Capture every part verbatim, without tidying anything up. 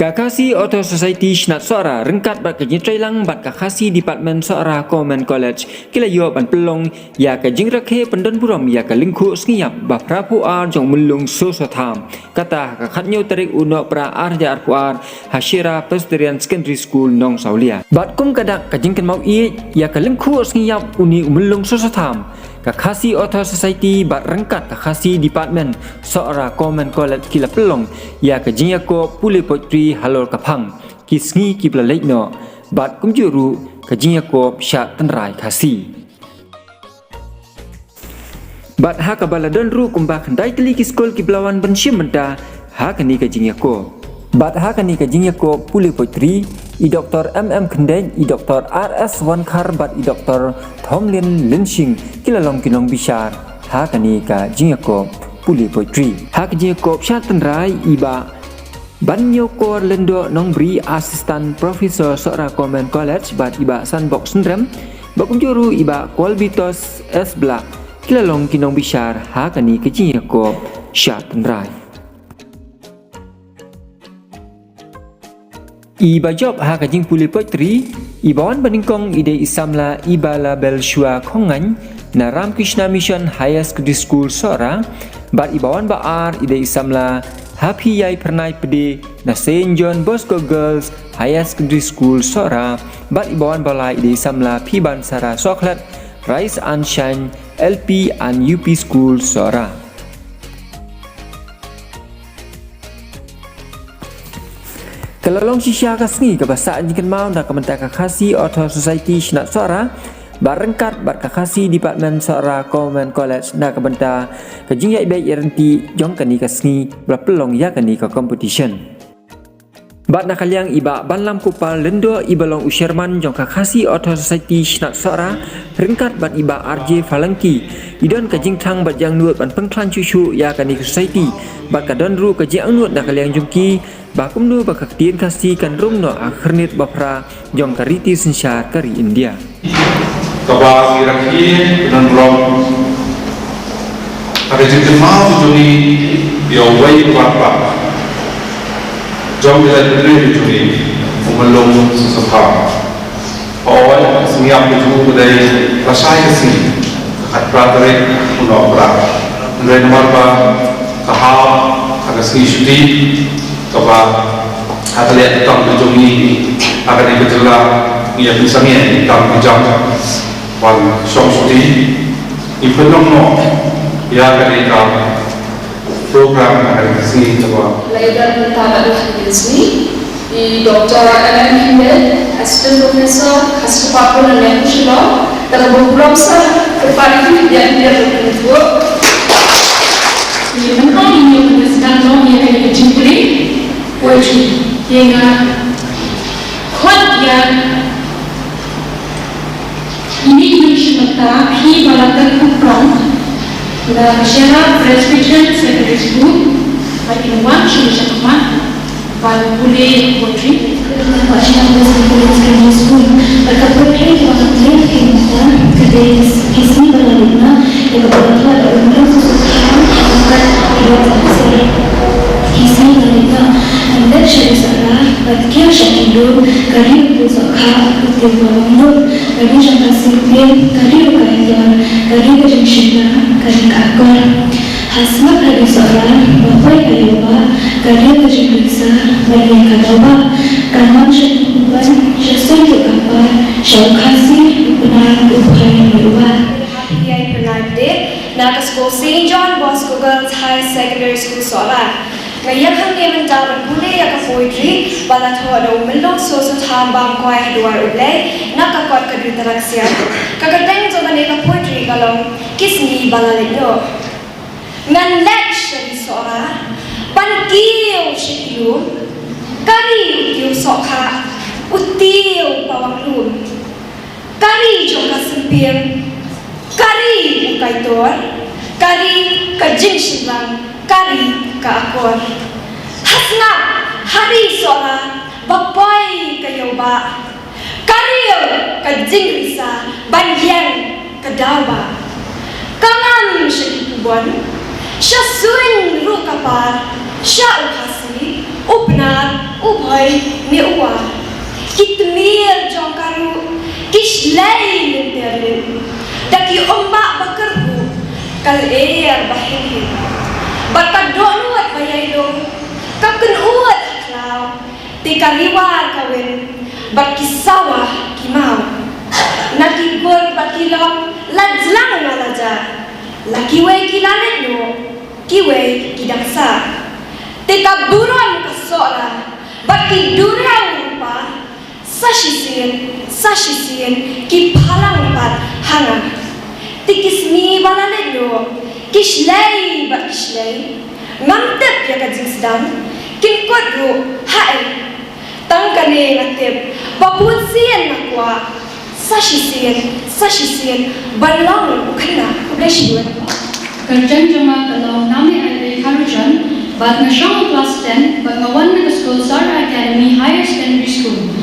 Ka Khasi Author Society Shnat Sohra ryngkat bad ka jingtrei lang bad ka Khasi Department Sohra Government College ki la ïoh ban pynlong ïa ka jingrakhe pyndonburom ïa ka lyngkhuh sngi ïap ba phra phew ar jong u Myllung Soso Tham. Kata ha ka khathynñiew tarik u Nohprah ar hajar arphew ar ha Shira Presbyterian Secondary School Nongsawlia. Bad kum ka dak ka jingkynmaw ïeit ïa ka lyngkhuh sngi ïap une u Myllung Soso Tham, ka Khasi Author Society bad ryngkat ka Khasi Department Sohra Government College ki la pynlong ïa ka jingïakob pule poetry halor ka phang Ki Sngi Kiba La Leit Noh bad kumjuh ruh ka jingïakob shad tynrai Khasi. Bad ha kaba la don ruh kumba khyndai tylli ki skul kiba la wan ban shim bynta ha kane ka jingïakob. Bad ha kane ka jingïakob pule poetry, i Doktor M M Khyndiat, i Doktor R S Wankhar bad i Doktor Thomlin Lynshing ki la long ki nongbishar ha kane ka jingïakob pule poetry. Ha ka jingïakob shad tynrai, i Bah Banñiawkor Lyngdoh Nongbri, Assistant Professor Sohra Government College, bad i Bah Sanbok Synrem, bad kumjuh ruh i Bah Kualbitos S Blah ki la long ki nongbishar ha kane ka jingïakob shad tynrai. Iba jop ha ka jingpule poetry, iba wan banyngkong i dei i samla Ibalabelshwa Khongaiñ na Ramakrishna Mission Higher Secondary School Sohra, bad iba wan ba ar i dei i samla Happy Ïai Phyrnai Pde na Saint John Bosco Girls Higher Secondary School Sohra, bad iba wan ba lai i dei i samla Phibansara Sohkhlet, Rise and Shine L P and U P School Sohra. Ka la long shisha ka sngi kaba sah jingkynmaw na ka bynta ka Khasi Author Society Shnat Sohra bad ryngkat bad ka Khasi Department Sohra Government College na ka bynta ka jingïaid beit ïaid ryntih jong kane ka sngi ba la pynlong ïa kane ka competition. Bad na ka liang i Bah Banlam Kupal Lyngdoh iba long u chairman jong ka Khasi Author Society Shnat Sohra ryngkat bad i Bah R J Phalangi, i don ka jingthrang bad jingangnud ban pynkhlaiñ shuh shuh ïa kane ka society, bad ka don ruh ka jingangnud na ka liang jong ki ba kumno ba ka ktien Khasi kan rung noh ha ka khyrnit ba phra jong ka riti synshar ka ri India. Kaba ngi rakhe pynlong ha ka jingkynmaw jong ngi ïa uwei u rangbah jong ka jaitbynriew jong ngi, u Myllung Soso Tham. Hooid, ka sngi ïap jong u ka dei lashai ka sngi, ka khatphra tarik u Nohprah. Hynrei namar ba ka hap ha ka sngi shuti, kaba ha ka liang ka kam ka jong ngi ha kane ka jylla, ngi ïa pynsangeh ïa ki kam ki jam ban shong shuti. Ngi pynlong noh ïa kane ka program ha kane ka sngi kaba la ïa don mynta bad ha kane ka sngi. I Doktor M M Khyndiat, Assistant Professor, Khasi Department, Nongpoh Shillong, da kaba burom sha kyrpad ïa phi, ïa phi, ïa phi. Ïa mynta ïa ngi ïa sdang noh ïa kane ka jingpule poetry. Ïa nga khot ïa ine i nongshim bynta, phi ba la kyrkhu prong na Shira Presbyterian Secondary School, ba kin wan sha shakhmat ban pule poetry. Ka Shira Presbyterian Secondary School, bad ka poetry kaba nga pule ha ki mynta ka dei Ki Sngi Ba La Leit Noh, ïa kaba la thoh da u Myllung Soso Tham, kat ki dei Ki Sngi Ba La Leit Noh. Ngan leit sha ri Sohra, bad kiew sha ki lum, ka ri u tiew sohkha, u tiew bawang lum. Ka ri jong ka sympiem, ka ri u ka ïor, ka ri ka jingshynrang, ka ri ka akor. Ha sngap ha ri Sohra, ba poi ka ïoh ba, ka ri ka jingrisa, ba ïeng ka daw ba. Ka nam sha ki kuban, sha suiñ ruh ka par, sha u Khasi, u Pnar, u Bhoi, u War. Happy Ïai Phyrnai Pde, na ka skul Saint John Bosco Girls Higher Secondary School Sohra. Nga ïeng hangne mynta ban pule ïa ka poetry ba la thoh da u Myllung Soso Tham Bamkwai ha duwar U Blei, na ka kot Ka Dei Tyrang Ksiar. Ka kyrteng jong kane ka poetry ka long Ki Sngi Ba La Leit Noh. Ngan leit sha ri Sohra ban kiew sha ki lum, ka ri u tiew sohkha, u tiew bawang lum. Ka ri jong ka sympiem, ka ri u kaitor, ka ri ka jingshynrang, ka ri ka akor. Ha sngap ha ri Sohra ba poi ka ïoh ba, ka ri ka jingrisa ban ïeng ka daw ba. Ka nam sha ki kuban, sha suiñ ruh ka par, sha u Khasi, u Pnar, U Bhoi ne u War, ki tmier jong ka ruh ki shlei lynter lynter da ki umbah ba kyrhuh ka lyer ba him him. Bad ka dohnud ba ïai lum ka kynnoh ha khlaw, te ka riwar ka win bad ki sawa ki maw. Na ki kur bad ki lok la jlang la la jar, la kiwei ki la leit noh, kiwei ki dang sah. Te ka burom ka Sohra bad ki duriaw rupa sa shisien sa shisien ki phalang pat ha nga. Te ki sngi ba la leit noh, ki shlei bad ki shlei, ngam tip ïa ka jingsdang kin kut ruh ha ei. Tang kane nga tip ba bun sien nga kwah sa shisien sa shisien ban long u khynnah. Khublei shibun. Ka kyrteng jong nga ka long Name Ailey Kharujan, bad nga shong ha klas ten, bad nga wan na ka skul Sohra Academy Higher Secondary School.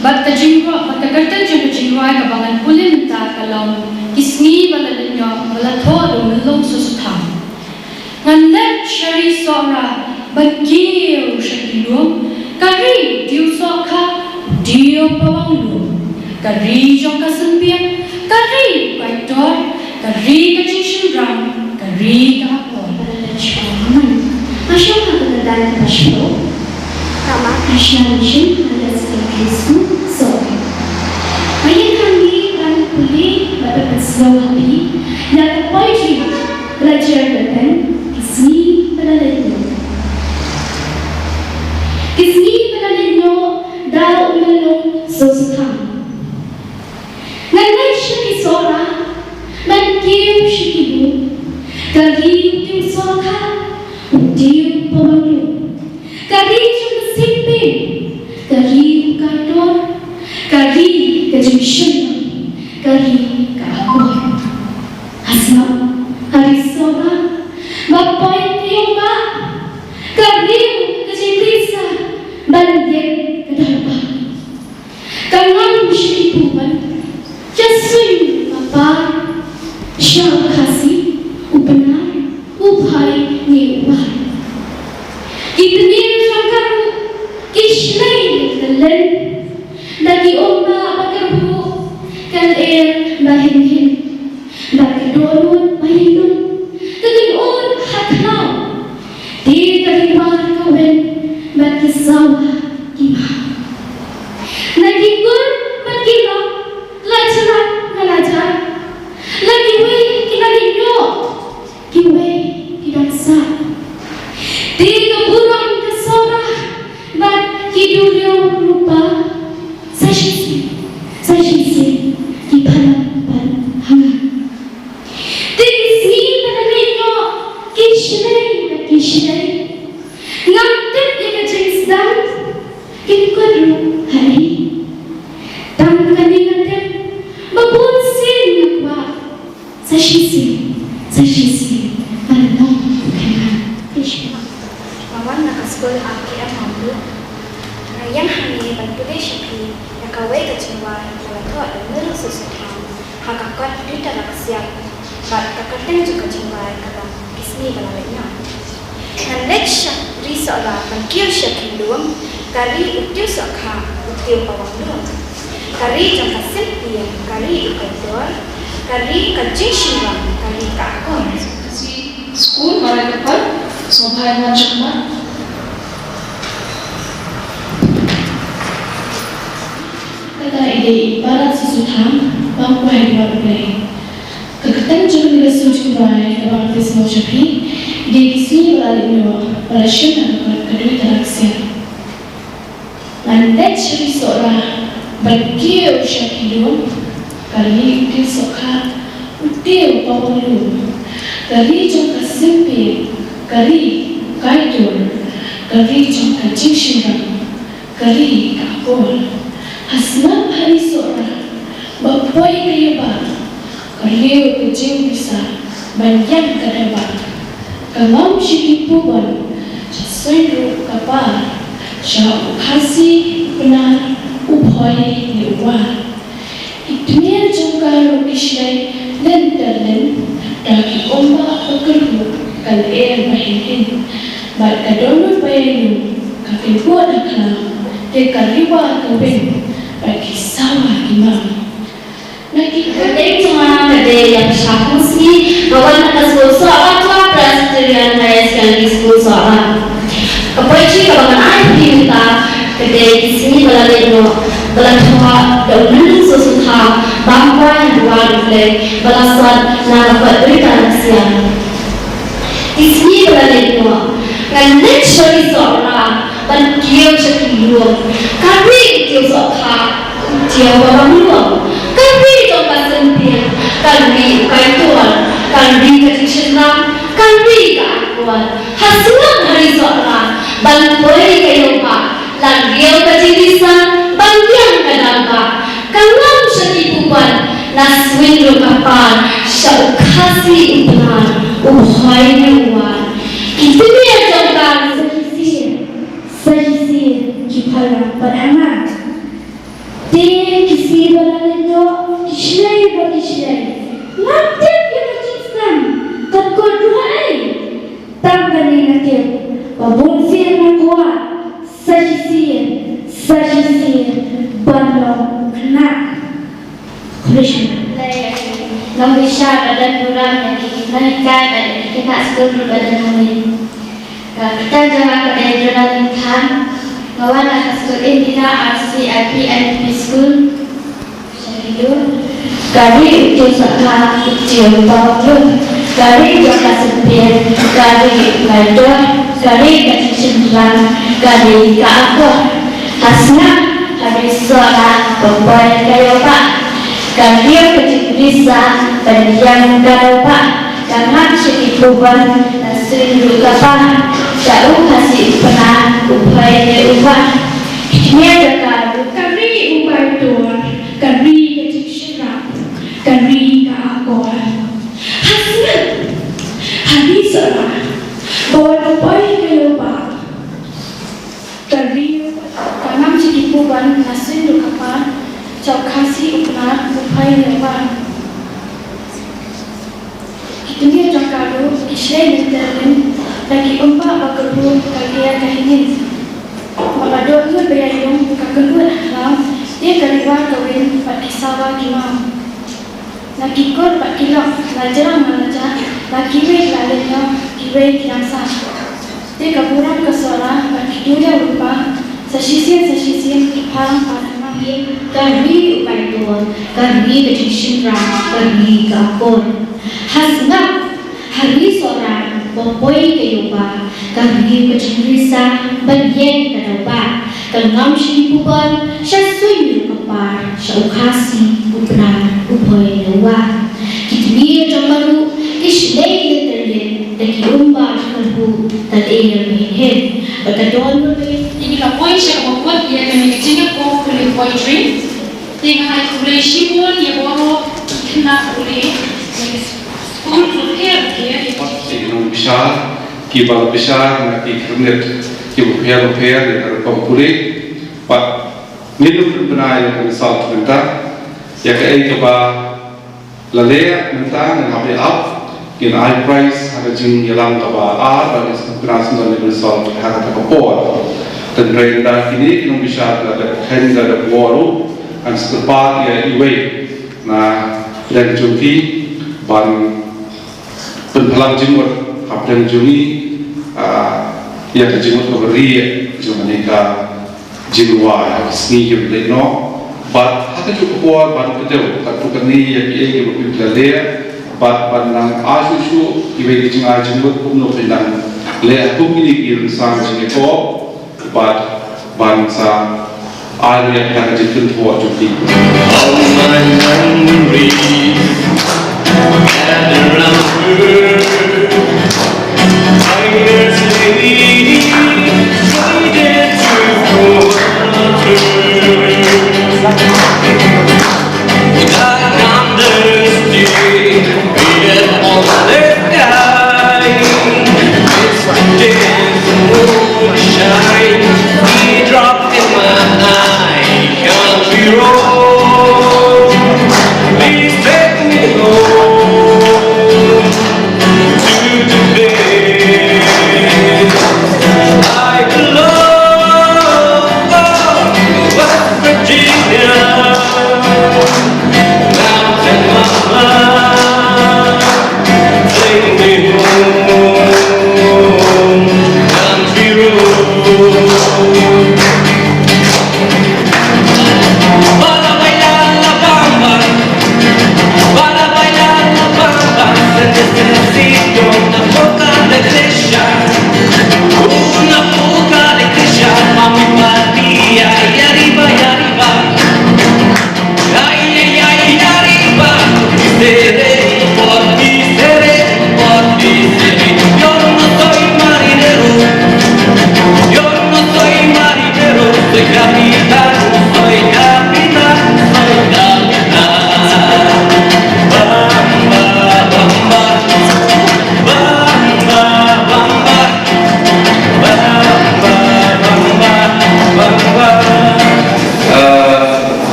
Bad ka jingrwai, bad ka kyrteng jong ka jingrwai kaba ngan pule mynta ka long Ki sngi ba la leit noh ba la thoh da u Myllung Soso Tham. Ngan leit sha ri Sohra ban kiew sha ki lum, ka ri u tiew sohkha, u tiew pawang lum, ka ri jong ka symbiang, ka ri u kaitor, ka ri ka jingshynrang, ka ri ka akor. Nga shong ha ka madan kaba shiphew. Ka Mark Krishna Mission Higher Secondary School, Sohra. Nga ïeng hangne ban pule bad ban pynsngew ha phi ïa ka poetry ba la jer kyrteng Ki sngi ba la leit noh. Ki sngi ba la leit noh da u Myllung Soso Tham. Ngan leit sha ri Sohra ban kiew sha ki lum, ka ri u tiew sohkha, u tiew pawang lum, ka ri jong ka symbiang, ka ri u kaitor, ka ri ka jingshynrang, ka ri ka akor. Ha sngap ha ri Sohra ba poi ka ïewbah, ka riew ka jingrisa ban ïeng ka darbah. Ka ngam sha ki pubon, sha suiñ ka par, sha u Khasi, u Pnar, u Bhoi ne u War. Ki tmier jong ka ruh ki shlei lynter lynter da ki umbah ba kyrhuh ka lyer ba him him. Bad ka dohnud ba ïai lum ka kynnoh ha khlaw. Te ka riwar ka win bad ki sawa ki maw. Na ki kur bad ki lok la jlan la la jar. La kiwei ki la leit noh, kiwei ki dang sah. Te ka burom ka Sohra bad ki duriaw rupa sa shisien sa shisien ki phalang pat ha nga. Te ki sngi ba la leit noh, ki shlei bad ki shlei, ngam tip ïa ka jingsdang kin kut ruh ha ei. Tang kane nga tip ba bun sien nga kwah sa shisien sa shisien ban long u khynnah. Nga wan na ka skul R K M Mawlai. Nga ïeng hangne ban pule sha phi ïa kawei ka jingrwai ba la thoh da u Myllung Soso Tham ha ka kot Duitara Ksiar, bad ka kyrteng jong ka jingrwai ka long Ki sngi ba la leit noh. Ngan leit sha ri Sohra ban kiew sha ki lum, ka ri u tiew sohkha, u tiew pawang lum, ka ri jong ka symbiang, ka ri u kaitor, ka ri ka jingshynrang, ka ri ka akor. Skul Maraikapar, sngewbha wan sha khmat. Kata i dei i Palat Soso Tham, bam kwai duwar U Blei. Ka kyrteng jong kane ka sur jingrwai kaba ngan pynsngew sha phi i dei Ki sngi ba la leit noh ba la shim ha ka kot ka Duitara Ksiar. Ngan leit sha ri Sohra ban kiew sha ki lum, ka ri u tiew sohkha, u tiew pawang lum, ka ri jong ka symbiang, ka ri u kaitor, ka ri jong ka jingshynrang, ka ri ka akor. Ha sngap ha ri Sohra ba poi ka ïewbah, ka riew ka jingrisa ban ïeng ka darbah. Ka ngam sha ki pubon, sha suiñ ruh ka par, sha u Khasi, u Pnar, u Bhoi ne u War. Ki tmier jong ka ruh ki shlei lynter lynter da ki umbah ba kyrhuh ka lyer ba him him. Bad ka dohnud ba ïai lum ka Ki bud ha khlam, te ka riwa ka win, bad ki sawa ki mam. Na ki kyrteng jong nga ka dei ïa Shah Husni, nga wan na ka skul Sohra Presbyterian Higher Secondary School Sohra. Ka poetry kaba ngan ai ha phi mynta ka dei Ki sngi ba la leit noh, ba la thoh da u Nongïalam Soso Tham, bam kwai ha Duar U Blei, ba la sot na ka kot Rita Nasia. Ki sngi ba la leit noh, nga leit sha ri Sohra ban kiew sha ki lum. Ka ri ki tiew sohkha, tiew ba bang lum. Ka ri jong ka sympian, ka ri u kai tuar, ka ri ka jingshynrang, ka ri ka akor. Ha sngap ha ri Sohra ban poi ka ïew ba, la riew ka jingrisa ban ïeng ka daw ba. Ka ngam sha ki puban na suiñ ruh ka par, sha u Khasi u Pnar, u Bhoi ne u War. Ki tmier jong ka. Sa shisien, sa shisien ki phalang pat ha nga. Te ki sngi ba la leit noh, ki shlei bad ki shlei. Ngam tip ïa ka jingsngewsih kat kut ruh haei. Tang kane nga tip ba bun sien nga kwah, sa shisien, sa shisien ban long khynnah. Khublei shibun. Nongbishar ba don burom, ïa ki nonghikai bad ïa ki khynnah skul ruh ba don hangne. Ka kyrteng jong nga ka dei Adrenaline Khan. Nga wan na ka skul Indira R C I P L P School. Ka ri u tiew sohkha, u tiew ba bang lum. Ka ri jong ka sympian, ka ri u kai tuar, ka ri ka jingshynrang, ka ri ka akor. Ha sngap ha ri Sohra ban poi ka ïew ba. Ka riew ka jingrisa ban ïeng ka daw ba. Ka ngam sha ki puban na suiñ ruh ka par. Sha u Khasi u Pnar, u Bhoi ne u War. Ki tmier jong ka ruh. Ka ri u kai tuar, ka ri ka jingshynrang, ka ri ka akor. Ha sngap ha ri Sohra ban poi ka ïew ba. Ka riew ka ngam sha ki puban na suiñ ruh ka par. Sha u Khasi u Pnar, u Bhoi ne u War. Ki tmier jong ka ruh, ki shlei lynter lyndet, da ki umbah ba kyrhuh ka ker ka hynnin. Ba ka dohnud ba ïaïong ka kynduh ha khlam, te ka riwa ka win bad ki sawa ki mam. Na ki kur bad ki lok, na jrong na la jah, na kiwei ki la leit noh, kiwei ki dang sah. Te ka burom ka Sohra bad ki duriaw lypa, sa shisien sa shisien ki phalang pat ha nga. Ka ri u kai tuar, ka ri ka jingshynrang, ka ri ka akor. Ha sngap ha ri Sohra ban poi ka ïew ba, ka ri ka jingrisa ban ïeng ka daw ba. Ka ngam sha ki puban, sha suiñ ruh ka par, sha u Khasi u Pnar, u Bhoi ne u War. Ki tmier jong ka ruh, ki shlei lynter lyndet, da ki umbah ba kyrhuh ka ker ka hynnin. Bad ka don ba ïa ki la poi sha kaba kut ïa kane ka jingïakob pule poetry. Te nga ai khublei shibun ïa baroh ki khynnah pule na ki skul bapher bapher. Ki nongbishar kiba la bishar na ki khyrnit kiba pher bapher ïa ka rukom pule. Bad ngin ym pynbna ïa ka result mynta, ïa kaei kaba la leh mynta ngin hap ïa ap. Ngin ai prize ha ka jingïalang kaba ar bad ngin sa pynbna sngewbha ïa ka result ha kata ka por. Hynrei ynda kine ki nongbishar ki la dep kheiñ, ki la dep wad ruh, ngan sa kyrpad ïa iwei na pdeng jong ki ban pynpaw jingmut hapdeng jong ngi, ah, ïa ka jingmut kaba rieh jong kane ka jingrwai ha ki sngi kiba leit noh. Bad ha kajuh ka por ban kdew katto katne ïa kiei kiba phi la leh, bad ban nang ai shuh shuh kiwei ki jingai jingmut kumno phin nang leh ha kum kine ki rynsan jingïakob. Bad ban sa ai ïa ka jingkynthoh jong ki. All my memories gather round her. Finest lady, traded to quarters. Dark understone, beat on the sky. Misty days, moonshine, teardrop in my eye. Country road, please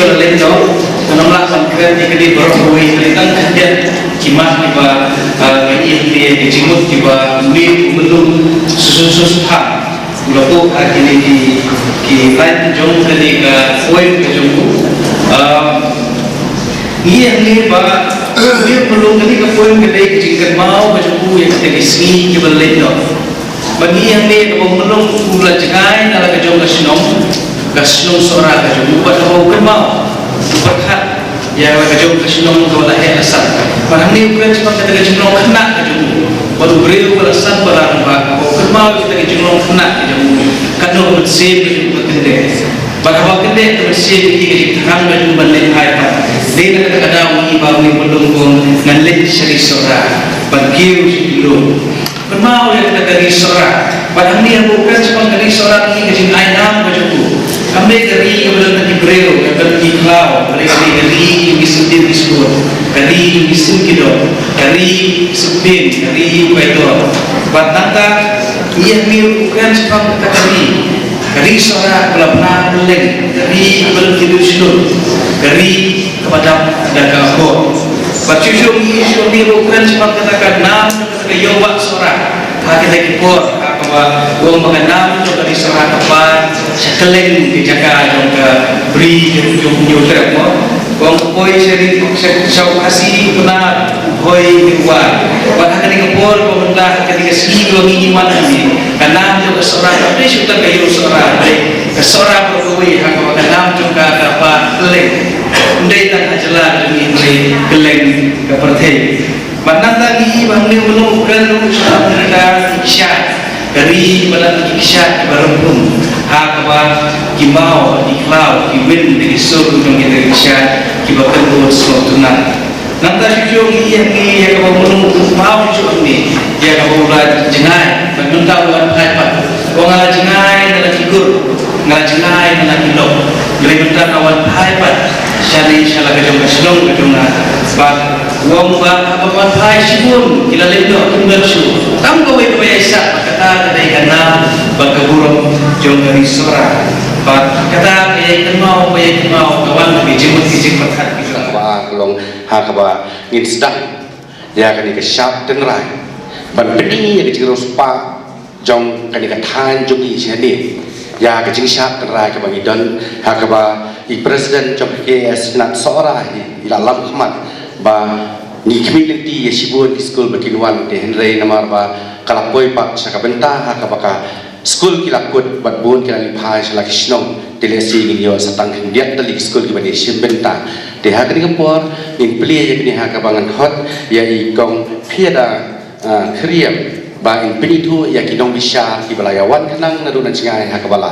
Leit noh, ngan ym lah ban kren ïa kane baroh kawei, kane tang khyndiat ki mat kiba, ah, nga ïohi hangne, ki jingmut kiba mih u myllung Susun Susthan u la buh ha kine ki, ki line jong kane ka poem ka jong u. Ah, ngi ïohi hangne ba u mih u myllung kane ka poem ka dei ka jingkynmaw ka jong u ïa kita ki sngi kiba leit noh. Ba ngi ïohi hangne kaba u myllung u la jngai na la ka jong ka shnong, ka shnong Sohra ka jong u, bad haba u kynmaw u pyrkhat ïa la ka jong ka shnong kaba la heh la sat. Bad hangne u kren shaphang kata ka jinglong khynnah ka jong u. Bad u briew uba la sat ba la rangbah, haba u kynmaw ïa kata ka jinglong khynnah ka jong u, katno ka mynsiem ka jong u ka kyndeh. Bad haba kyndeh ka mynsiem ïa ka jingthrang ka jong u ban leit phai pat. Dei na kata ka daw ngi ïohi ba u myllung u ong ngan leit sha ri Sohra ban kiew sha ki lum. Kynmaw ïa kata ka ri Sohra. Bad hangne haba u kren shaphang ka ri Sohra, ka jingai nam ka jong u. Kam dei ka ri kaba don tang ki briew, kaba don ki khlaw, hynrei ka dei ka ri jong ki syntiew ki sbun, ka ri jong ki sim ki dom, ka ri symbin, ka ri u kaitor. Bad nangta ngi ïohi hangne u kren shaphang kata ka ri, ka ri Sohra kaba la bna kylleng, ka ri kaba don ki riewshlur, ka ri kaba dap da ka akor. Bad shuh shuh ngi ïohi hangne u kren shaphang kata ka nam ka ïew bah Sohra. Ha kita ki por, ha kaba u ong ba ka nam jong ka ri Sohra ka par sha kylleng ki jaka jong ka bri jong u Hynñiewtrep mo. U ong ka poi sha ri, sha, sha u Khasi u Pnar, u Bhoi ne u War. Bad ha kane ka por, ba mynta ha kane ka sngi ba ngi ïa wan hangne, ka nam jong ka Sohra kam dei shuh tang ka ïew Sohra, hynrei ka Sohra baroh kawei ha kaba ka nam jong ka ka par kylleng. Ym dei tang ha jylla jong ngi, hynrei kylleng ka pyrthei. Bad nangta ngi ïohi ba hangne u myllung u kren ruh shaphang kata ka ri Kshaid, ka ri ba don ki kshaid kiba rymphum, ha kaba ki maw, ki khlaw, ki win da ki sur jong kita ki kshaid kiba kynduh sngewtynnat. Nangta shuh shuh ngi ïohi hangne ïa kaba u myllung u kynmaw shuh shuh hangne ïa kaba u la jngai bad mynta u wan phai pat. Ba nga la jngai na la ki kur, nga la jngai na la ki lok, hynrei mynta nga wan phai pat shane sha la ka jong ka shnong ka jong nga. Bad u ong ba haba nga wan phai shibun ki la leit noh kim don shuh. Tang kawei kaba ïaishah, kata ka dei ka nam bad ka burom jong ka ri Sohra. Bad kata ka ïai kynmaw, ka ïai kynmaw ka wan ka jingmut ka jingpyrkhat ka jong nga. Ba ka long ha kaba ngin sdang ïa kane ka shap tynrai ban pyni ïa ka jingriewspah jong kane ka thaiñ jong ngi shane. Ïa ka jingshad tynrai kaba ngi don, ha kaba i president jong ka K S Nat Sohra i, i la lam khmat ba ngi khmih lynti ïa shibun ki skul ba kin wan, te hynrei namar ba ka la poi pat sha ka bynta ha kaba ka skul ki la kut bad bun ki la leit phai sha la ki shnong, te lehse ngin ïoh sa tang khyndiat tylli ki skul kiba ïashim bynta. Te ha kane ka por ngin plie ïa kane ha kaba ngan khot ïa i Kong Phiada ah, Khyriem, ba in pynithuh ïa ki nongbishar kiba la ïa wan khnang naduh na jngai ha kaba la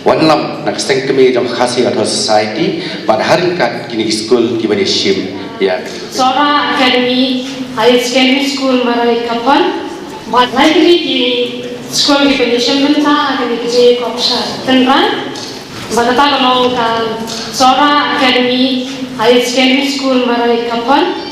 wanlam na ka seng kmie jong ka Khasi Authors' Society, bad ha ryngkat kine ki skul kiba ïashim ïa. Sohra Academy Higher Secondary School Marwei Kaphon, bad lai tylli ki skul kiba ïashim bynta ha kane ka jingïakop shad tynrai. Ba kata ka long ka Sohra Academy Higher Secondary School Marwei Kaphon.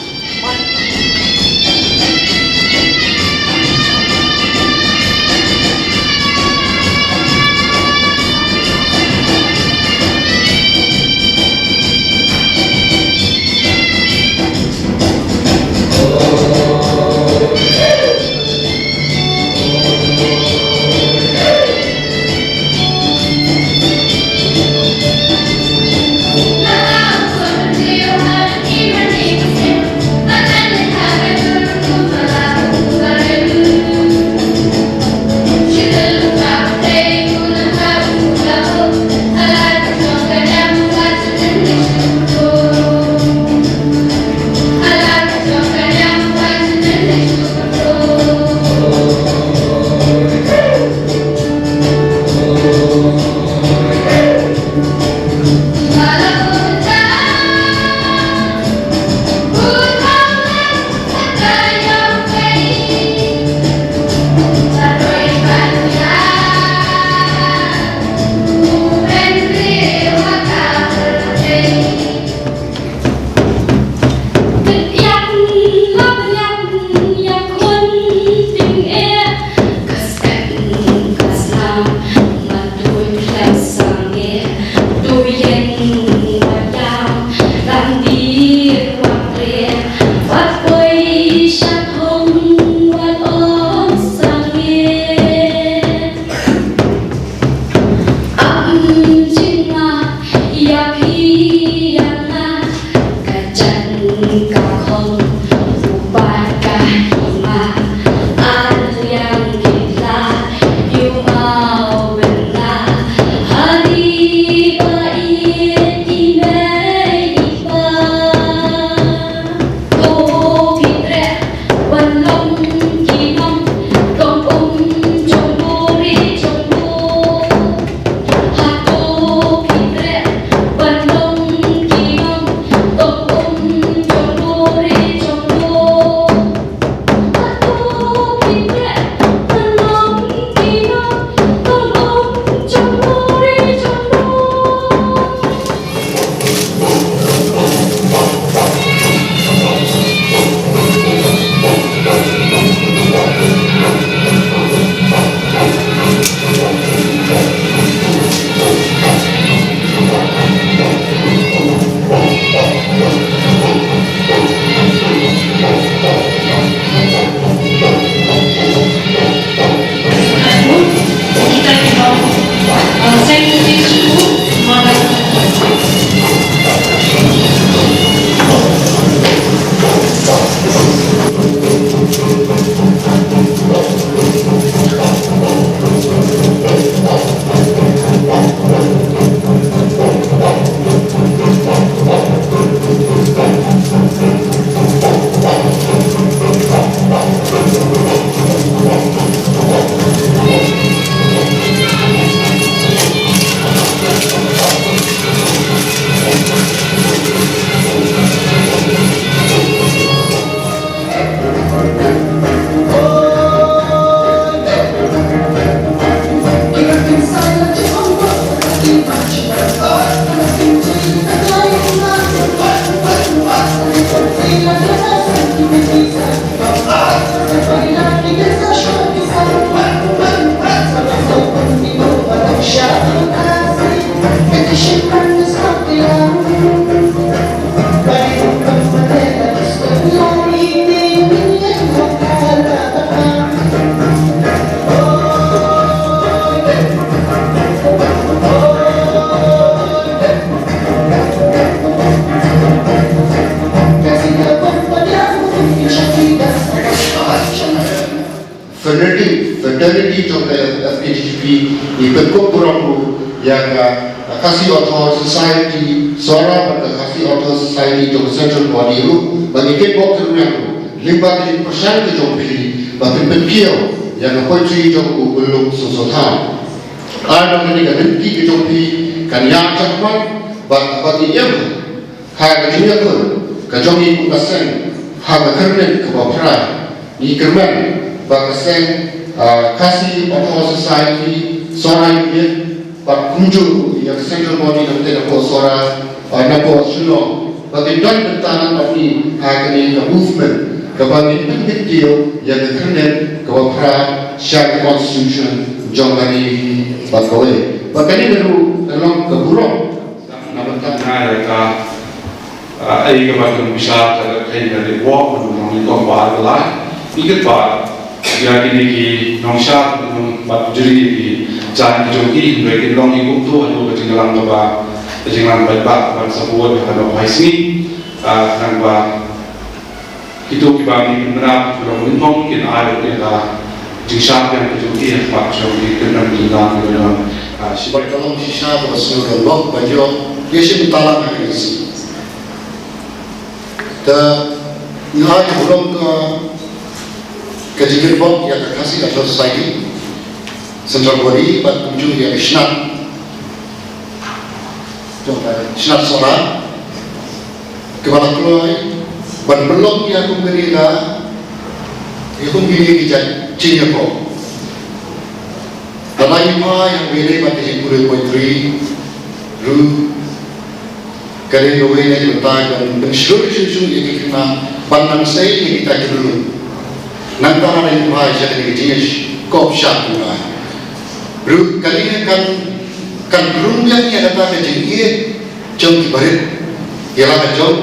Committee jong ka F K J G P, ngi pynkup burom ruh ïa ka Khasi Author Society Sohra bad ka Khasi Author Society jong ka Central Body ruh, ba ngi kitbok kyrmen ruh lyngba ka jingpyrshang ka jong phi ba phin pynkiew ïa ka poetry jong u Myllung Soso Tham. Ar ba kane ka lynti ka jong phi kan ïa jahmat bad ba ngi im ha ka jingïakhun ka jong ngi kum ka seng ha ka kyrmen kaba phra. Ngi kyrmen ba ka seng, ah, Khasi Author Society Sohra Unit bad kumjuh ïa ka Central Body na ka seng hapoh Sohra, ah, na hapoh Shillong, ba kin don bynta lang bad ngi ha kane ka movement kaba ngin pynkiew ïa ka kyrmen kaba phra sha ka constitution jong ka ri bad kawei. Bad kane ka ruh ka long ka burom. Namar ka nga ïa ka, ah, ai kaba ka nongshad ka, ka, ka, ka, ka, wa, nong, nong, nong, ba, ba, la. Ïa kaba ïa kine ki nongshad, nong, ba, juri ki jan ki jong ki, ba ki long ki kumto, haduh ka jingïalang kaba, ka jingïalang ba, ba, ba, sa buat, ka, ka, ba, sngi, ah, nang ba, kito kiba ngi pynbna, ki long lyngkong, kin ai ïa ka jingshad ïa ka jong ki, ha khmat jong ki, kin nang jingdon, kin nang, ah, shi. Bad ka long shisha kaba sngewdon dohnud ba ïoh ïa shi bynta lang ha kane ka sngi. Te ngi ai ka burom ka, ka jingkyrpad ïa ka Khasi Author Society Central Body bad kumjuh ïa ka Shnat, jong ka Shnat Sohra, kiba la kloi ban pynlong ïa kum kane ka, ïa kum kine ki jait jingïakob. Lada ngi phai ha kaba ïadei bad ka jingpule poetry ruh, ka dei kawei na ki bynta ban pynshlur shuh shuh ïa ki khynnah ban nang sei ïa kita ki ruh. Nangta lada ngi phai sha kane ka jingïakob shad tynrai ruh, kane kan, kan rung biang ïa kata ka jingïeit jong ki barit ïa la ka jong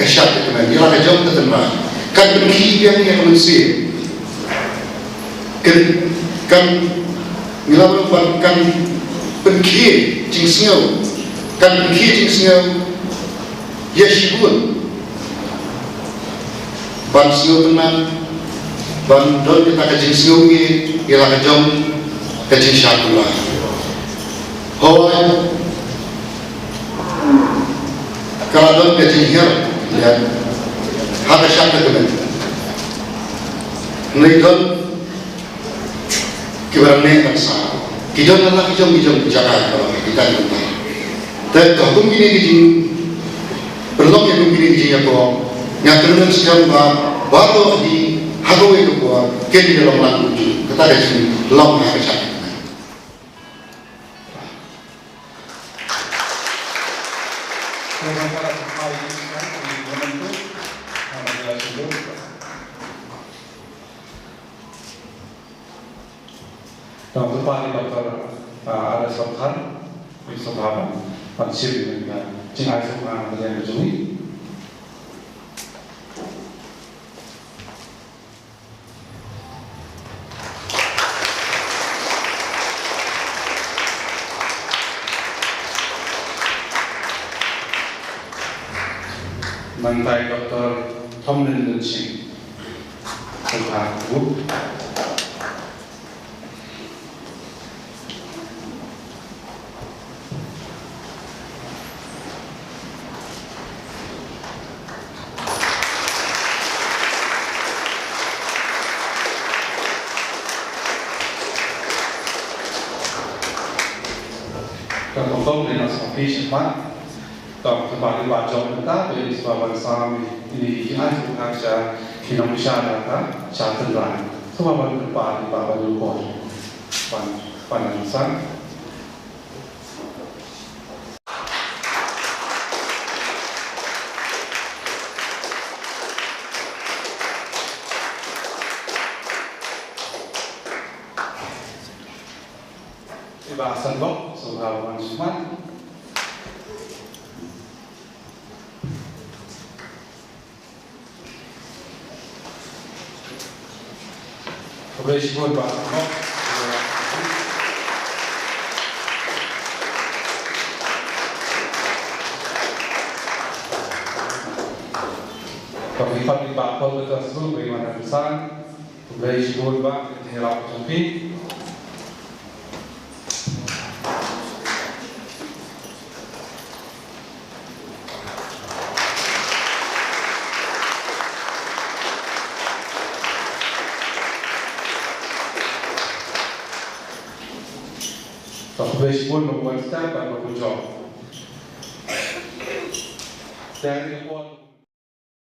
ka shad ka kmen, ïa la ka jong ka tynrai. Kan pynkhih biang ïa ka mynsiem. Kan, kan, ngi la ban, kan pynkhih jingsngew, kan pynkhih jingsngew ïa shibun. Ban sngewtynnat, ban don kata ka jingsngew ïa la ka jong ka jingshad tynrai. Hooid, ka la don ka jinghiar, ïa, ha ka shad ka kmen. Hynrei don kiba neh ban sah, ki don la ki jong, ki jong ki jaka, kiba la ki jaka. Te ka kum kine ki jingpynlong ïa kum kine ki jingïakob, nga kyrmen skhem ba baroh hi ha kawei ka por kin ïalong lang kumjuh. Kata ka jinglong ha ka shad. Tang, kyrpad ïa Doctor, ah, R S Rongkhar, ïa ka sngewbha ban, ban shim ïa ka jingai sngewbha na ka liang ka jong ngi. Nangta i Doctor Thomlin Lyngshing. Sngewbha. Ka kongkong ne na sa pi shi pat. Tang, te ba, te ba jong mynta, te ïa shuwa ban sam ïa kine ki ai shuwa sha ki nongshad ïa ka shad tynrai. Shuwa ban, te ba, te ba, ban ïa kong. Ban, ban nang sam. I Bah Hasan Bok, sngewbha ban wan shakhmat. Khublei shibun Bah Hasan Bok. Khublei shibun Bah Hasan Bok. Khublei shibun Bah, ka jingïarap jong phi. Sa khublei shibun ba phi wan stad bad ba phi jop. Te ha kane ka por